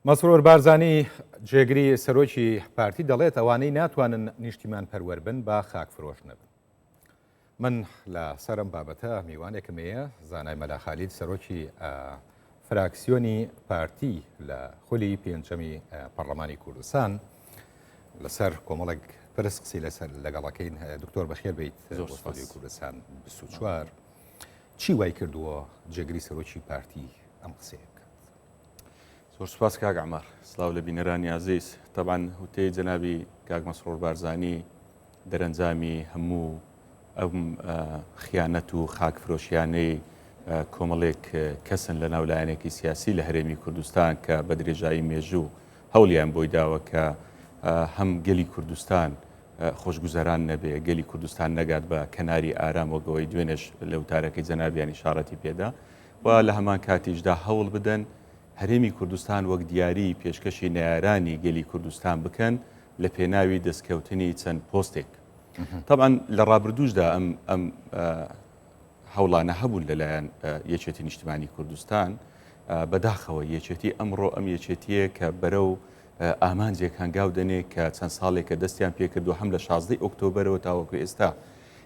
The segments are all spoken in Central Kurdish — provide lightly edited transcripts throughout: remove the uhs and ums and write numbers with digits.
مەسرور بارزانی جێگری سەرۆکی پارتی دەڵێت ئەوانەی ناتوانن نیشتیمان پەروەر بن با خاک فرۆش نەبن. من لە سەرم بابەتە میوانێکم هەیە زانای مەلا خالید سەرۆکی فراکسیۆنی پارتی لە خولی پێنجەمی پەرلەمانی کوردستان لەسەر کۆمەڵێک پرس قسی لەسەر لەگەڵەکەین دکتۆر بەخێر بیت زۆر کوردستان 24 چی وای کردووە جێگری سەرۆکی پارتی ئەم قسەیە بکات؟ زۆر سوپاس کاک عەمار. سڵاو لە بینەرانی ئازیز. تەبعەن وتەی جەنابی کاک مەسرور بارزانی دەرەنجامی هەموو ئەم خیانەت و خاک فرۆشیانەی کۆمەڵێک کەسن لە ناو لایەنێکی سیاسی لە هەرێمی کوردستان کە بە درێژایی مێژوو هەوڵیان بۆی داوە کە هەم گەلی کوردستان خۆشگوزەران نەبێ، گەلی کوردستان نەگات بە کەناری ئارام وەک ئەوەی دوێنێش لە وتارەکەی جەنابیان ئیشاڕەتی پێدا و لە هەمان کاتیشدا هەوڵ بدەن هەرێمی کوردستان وەک دیاری پێشکەشی نەیارانی گەلی کوردستان بکەن لە پێناوی دەستکەوتنی چەند پۆستێک. تەبعەن لە ڕابردووشدا ئەم ئەم هەوڵانە هەبوون لەلایەن یەکێتی نیشتمانی کوردستان، بەداخەوە یەکێتی ئەمڕۆ ئەم یەکێتییە کە بەرەو ئامانجێک هەنگاو دەنێ کە چەند ساڵێکە دەستیان پێکردووە هەم لە شازدەی ئۆکتۆبەرەوە تاوەکو ئێستا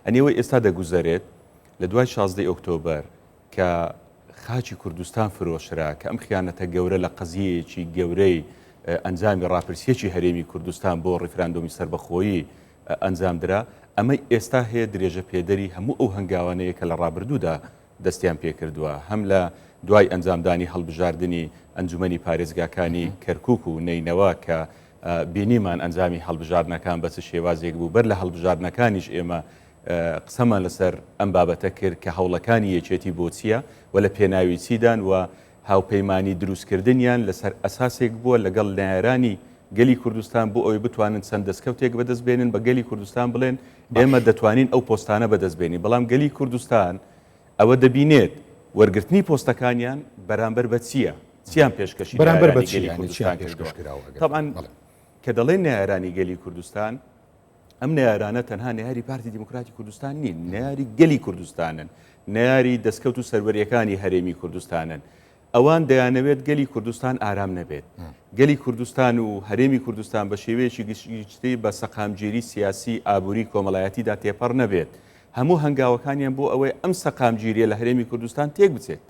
ئەنی ئەوەی ئێستا دەگوزەرێت لە دوای شازدەی ئۆکتۆبەر کە خاکی کوردستان فرۆشرا کە ئەم خیانەتە گەورە لە قەزیەیەکی گەورەی ئەنجامی ڕاپرسیەکی هەرێمی کوردستان بۆ ڕیفراندۆمی سەربەخۆیی ئەنجامدرا، ئەمەی ئێستا هەیە درێژە پێدەری هەموو ئەو هەنگاوانەیە کە لە ڕابردوودا دەستیان پێکردووە، هەم لە دوای ئەنجامدانی هەڵبژاردنی ئەنجومەنی پارێزگاکانی کەرکوک و نەینەوا کە بینیمان ئەنجامی هەڵبژاردنەکان بە چ شێوازێک بوو، بەر لە هەڵبژاردنەکانیش ئێمە قسەمان لەسەر ئەم بابەتە کرد کە هەوڵەکانی یەکێتی بۆ چییە و لە پێناوی چیدان و هاوپەیمانی دروستکردنیان لەسەر ئەساسێک بووە لەگەڵ نەیارانی گەلی کوردستان بۆ ئەوەی بتوانن چەند دەستکەوتێک بەدەست بێنن بە گەلی کوردستان بڵێن ئێمە دەتوانین ئەو پۆستانە بەدەست بێنین بەڵام گەلی کوردستان ئەوە دەبینێت وەرگرتنی پۆستەکانیان بەرامبەر بە چییە چیان پێشکەشی بەرامبەر بە نەیارانی گەلی چیان کوردستان پێشکەش کردووە کراوە ئەگەر تەبعەن بەڵێ. کە دەڵێن نەیارانی گەلی کوردستان ئەم نەیارانە تەنها نەیاری پارتی دیموکراتی کوردستان نین، نەیاری گەلی کوردستانن، نەیاری دەستکەوت و سەروەرییەکانی هەرێمی کوردستانن. ئەوان دەیانەوێت گەلی کوردستان ئارام نەبێت. گەلی کوردستان و هەرێمی کوردستان بە شێوەیەکی گشتی بە سەقامگیری سیاسی، ئابووری، کۆمەڵایەتیدا تێپەڕ نەبێت. هەموو هەنگاوەکانیان بۆ ئەوەیە ئەم سەقامگیرییە لە هەرێمی کوردستان تێک بچێت.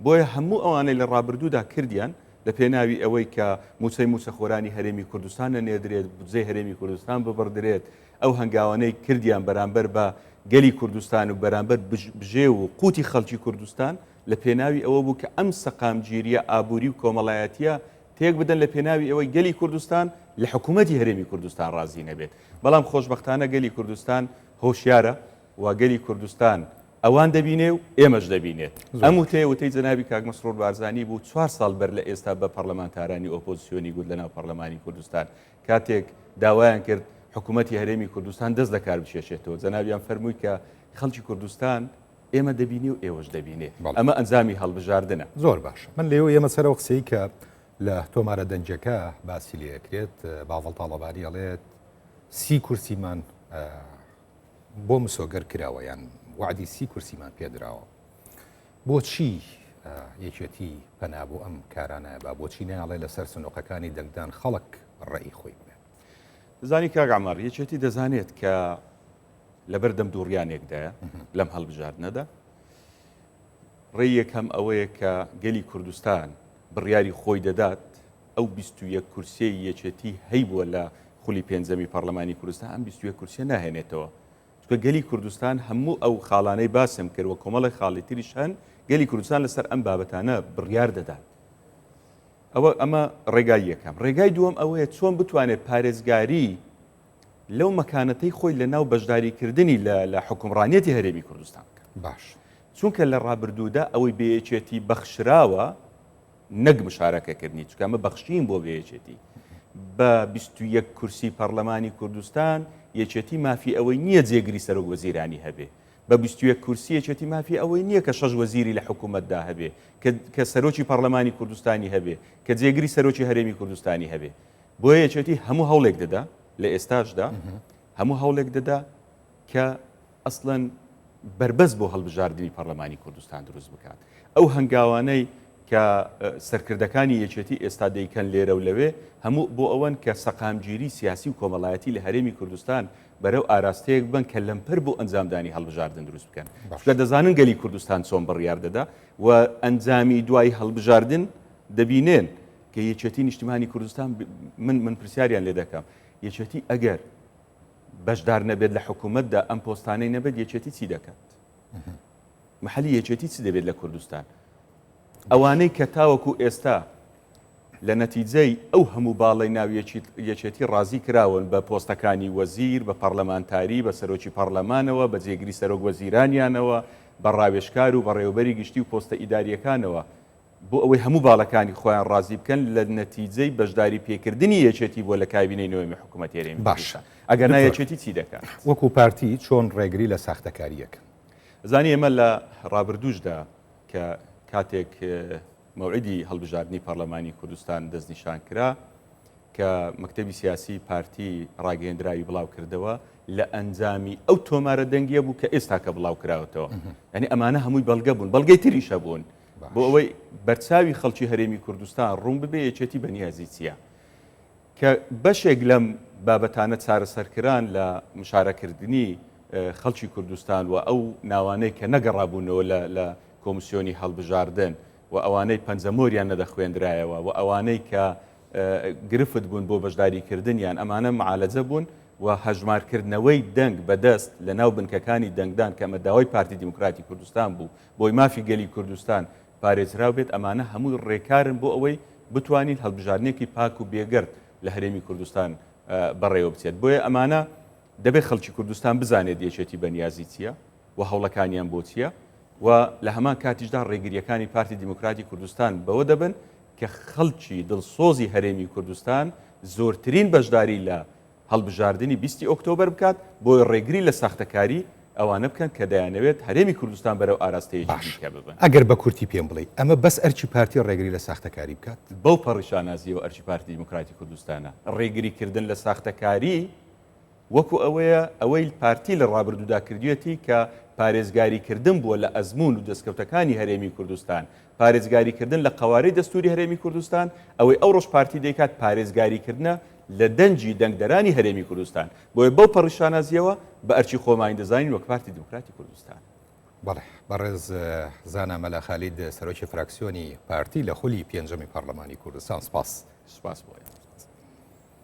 بۆیە هەموو ئەوانەی لە ڕابردوودا کردیان لە پێناوی ئەوەی کە مووچەی مووچەخۆرانی هەرێمی کوردستان نەنێردرێت، بودجەی هەرێمی کوردستان ببڕدرێت، ئەو هەنگاوانەی کردیان بەرامبەر بە گەلی کوردستان و بەرامبەر بژێو و قوتی خەڵکی کوردستان لە پێناوی ئەوە بوو کە ئەم سەقامگیرییە ئابووری و کۆمەڵایەتییە تێک بدەن لە پێناوی ئەوەی گەلی کوردستان لە حکوومەتی هەرێمی کوردستان ڕازی نەبێت. بەڵام خۆشبەختانە گەلی کوردستان هۆشیارە و گەلی کوردستان ئەوان دەبینێ و ئێمەش دەبینێت. ئەم وتەیە وتەی جەنابی کاک مەسرور بارزانی بوو چوار ساڵ بەر لە ئێستا بە پەڕلەمانتارانی ئۆپۆزسیۆنی گوت لەناو پەڕلەمانی کوردستان کاتێک داوایان کرد حکوومەتی هەرێمی کوردستان دەست لە کار بکێشێتەوە جەنابیان فەرمووی کە خەڵکی کوردستان ئێمە دەبینێ و ئێوەش دەبینێ ئەمە ئەنجامی هەڵبژاردنە. زۆر باشە من لێوە ئێمە سەرەوە قسەی کە لە تۆمارە دەنگەکە باسی لێ ئەکرێت باڤڵ تاڵەبانی ئەڵێت سی کورسیمان بۆ مسۆگەر کراوە یان وەعدی سی کورسیمان پێدراوە بۆچی یەکێتی پەنا بۆ ئەم کارانە با بۆچی ناڵێ لەسەر سنوقەکانی دەنگدان خەڵک ڕێی خۆی بڵێت زانی کاک عەمار یەکێتی دەزانێت کە لەبەر دەم دووڕیانێکدایە لەم هەڵبژاردنەدا ڕێی یەکەم ئەوەیە کە گەلی کوردستان بڕیاری خۆی دەدات ئەو 21 کورسیەی یەکێتی هەیبووە لە خولی پێنجەمی پەڕلەمانی کوردستان ئەم 21 کورسیە ناهێنێتەوە چونکە گەلی کوردستان هەموو ئەو خاڵانەی باسم کرد و کۆمەڵێک خاڵی تریش هەن گەلی کوردستان لەسەر ئەم بابەتانە بڕیار دەدات ئەوە ئەمە ڕێگای یەکەم ڕێگای دووەم ئەوەیە چۆن بتوانێت پارێزگاری لەو مەکانەتەی خۆی لە ناو بەشداریکردنی لە حکومڕانیەتی هەرێمی کوردستان بکات باش چونکە لە ڕابردوودا ئەوەی بە یەکێتی بەخشراوە نەک مشارەکەکردنی، چونکە ئەمە بەخشین بۆ بە یەکێتی. بە 21 کورسی پەڕلەمانی کوردستان یەکێتی مافی ئەوەی نییە جێگری سەرۆک وەزیرانی هەبێ. بە 21 کورسی یەکێتی مافی ئەوەی نییە کە شەش وەزیری لە حکوومەتدا هەبێ، کە سەرۆکی پەڕلەمانی کوردستانی هەبێ، کە جێگری سەرۆکی هەرێمی کوردستانی هەبێ. بۆیە یەکێتی هەموو هەوڵێک دەدا، لە ئێستاشدا هەموو هەوڵێک دەدا کە ئەسڵەن بەربەست بۆ هەڵبژاردنی پەڕلەمانی کوردستان دروست بکات. ئەو هەنگاوانەی کە سەرکردەکانی یەکێتی ئێستا دەیکەن لێرە و لەوێ هەموو بۆ ئەوەن کە سەقامگیری سیاسی و کۆمەڵایەتی لە هەرێمی کوردستان بەرەو ئاراستەیەک بن کە لەمپەر بۆ ئەنجامدانی هەڵبژاردن دروست بکەن چونکە دەزانن گەلی کوردستان چۆن بڕیار دەدا و ئەنجامی دوای هەڵبژاردن دەبینێن کە یەکێتی نیشتیمانی کوردستان من من پرسیاریان لێ دەکەم یەکێتی ئەگەر بەشدار نەبێت لە حکوومەتدا ئەم پۆستانەی نەبێت یەکێتی چی دەکات؟ محلی یەکێتی چ دەبێت لە کوردستان؟ ئەوانەی کە تاوەکو ئێستا لە نەتیجەی ئەو هەموو باڵەی ناو یەکێتی ڕازی کراون بە پۆستەکانی وەزیر، بە پەڕلەمانتاری، بە سەرۆکی پەڕلەمانەوە، بە جێگری سەرۆک وەزیرانیانەوە، بە ڕاوێژکار و بەڕێوەبەری گشتی و پۆستە ئیدارییەکانەوە، بۆ ئەوەی هەموو باڵەکانی خۆیان ڕازی بکەن لە نەتیجەی بەشداری پێکردنی یەکێتی بووە لە کابینەی نۆیەمی حکوومەتی هەرێمی باشە کوردستان. ئەگەرنا دکتۆر یەکێتی چی دەکات؟ وەکو پارتی چۆن ڕێگری لە ساختەکاری ئەکەن؟ زانی ئێمە لە ڕابردووشدا کە کاتێک مەوعیدی هەڵبژاردنی پەڕلەمانی کوردستان دەستنیشان کرا کە مەکتەبی سیاسی پارتی ڕاگەیەندراوی بڵاو کردەوە لە ئەنجامی ئەو تۆمارە دەنگیە بوو کە ئێستا کە بڵاو کراوەتەوە یعنی ئەمانە هەمووی بەڵگە بوون بەڵگەی تریش هەبوون بۆ ئەوەی بەرچاوی خەڵکی هەرێمی کوردستان ڕوون ببێ یەکێتی بەنیازی چییە کە بەشێک لەم بابەتانە چارەسەرکران لە مشارەکردنی خەڵکی کوردستان و ئەو ناوانەی کە نەگەڕابوونەوە لە کۆمسیۆنی هەڵبژاردن و ئەوانەی پەنجەمۆریان نەدەخوێندرایەوە و ئەوانەی کە گرفت بوون بۆ بەشداریکردنیان ئەمانە معالەجە بوون و هەژمارکردنەوەی دەنگ بەدەست لە ناو بنکەکانی دەنگدان کە ئەمە داوای پارتی دیموکراتی کوردستان بوو بۆی مافی گەلی کوردستان پارێزراو بێت، ئەمانە هەمووی ڕێکارن بۆ ئەوەی بتوانین هەڵبژاردنێکی پاک و بێگەرد لە هەرێمی کوردستان بەڕێوە بچێت. بۆیە ئەمانە دەبێت خەڵکی کوردستان بزانێت یەکێتی بەنیازی چییە و هەوڵەکانیان بۆ چییە و لە هەمان کاتیشدا ڕێگرییەکانی پارتی دیموکراتی کوردستان بەوە دەبن کە خەڵکی دڵسۆزی هەرێمی کوردستان زۆرترین بەشداری لە هەڵبژاردنی بیستی ئۆکتۆبەر بکات، بۆیە ڕێگری لە ساختەکاری ئەوانە بکەن کە دەیانەوێت هەرێمی کوردستان بەرەو ئاراستەیەکی باش دیکە ببەن. ئەگەر بە کورتی پێم بڵێی ئەمە بەس ئەرکی پارتی ڕێگری لە ساختەکاری بکات؟ بەو پەڕی شانازییەوە ئەرکی پارتی دیموکراتی کوردستانە ڕێگری کردن لە ساختەکاری، وەکو ئەوەیە ئەوەی پارتی لە ڕابردوودا کردویەتی کە پارێزگاری کردن بووە لە ئەزموون و دەستکەوتەکانی هەرێمی کوردستان، پارێزگاری کردن لە قەوارەی دەستووری هەرێمی کوردستان، ئەوەی ئەوڕۆش پارتی دەیکات پارێزگاری کردنە لە دەنگی دەنگدەرانی هەرێمی کوردستان، بۆیە بەو پەڕی شانازییەوە بە ئەرکی خۆمانی دەزانین وەک پارتی دیموکراتی کوردستان. بەڵێ بەڕێز زانا مەلا خالید سەرۆکی فراکسیۆنی پارتی لە خولی پێنجەمی پەڕلەمانی کوردستان سپاس. سپاس بۆ ئێوە.